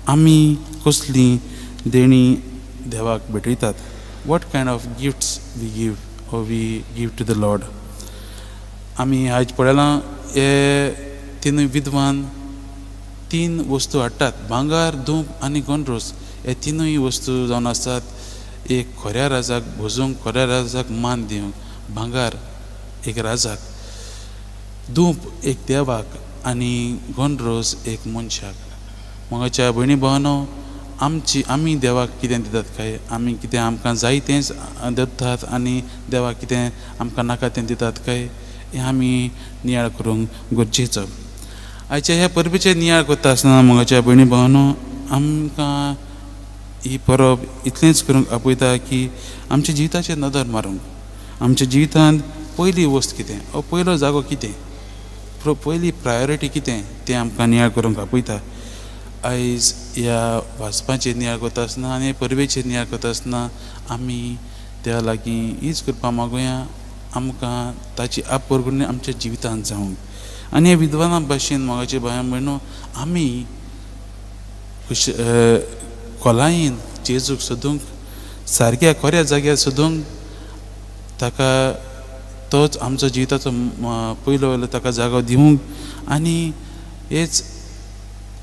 आमी कसलीं देणीं देवाक भेटयतात? What kind of gifts we give or we give to the Lord? आमी आयज पळयलां, हे तिनूय विद्वान तीन वस्तू हाडटात, भांगर, धूप आनी गोंड्रोस. हे तिनूय वस्तू जावन आसात एक खऱ्या राजाक भजूंक, खऱ्या राजाक मान दिवंक. भांगर एक राजाक, धूप एक देवाक आनी गोंड्रोस एक मनशाक. मोगाच्या भयणी भावांनो, आमची आमी देवाक कितें दितात काय आमी कितें आमकां जाय तेंच दितात आनी देवाक कितें आमकां नाका तें दितात काय, हें आमी नियाळ करूंक गरजेचो. आयच्या ह्या परबेचेर नियाळ करता आसतना, मोगाच्या भयणी भावांनो, आमकां ही परब इतलेंच करूंक आपयता की आमच्या जिविताचेर नदर मारूंक. आमच्या जिवितांत पयली वस्त कितें ओ पयलो जागो कितें, पयली प्रायोरिटी कितें तें आमकां नियाळ करूंक आपयता. आयज ह्या वाचपाचेर नियाळ करता आसतना आनी परबेचेर नियाळ करता आसतना आमी देवा लागीं हीच करपा मागुया, आमकां ताची आपरगुणी आमच्या जिवितांत जावंक. आनी हे विद्वाना भाशेन, मोगाचे भाया भयणो, आमी खुश खोलायेन जेजूक सोदूंक, सारक्या खऱ्या जाग्यार सोदूंक, ताका तोच आमचो जिविताचो पयलो वयलो ताका जागो दिवंक आनी हेच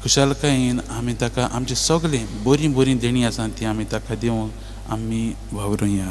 खुशालकायेन आमी ताका आमचें सगळें बरीं बरीं देणीं आसा तीं आमी ताका दिवंक आमी वावरुया.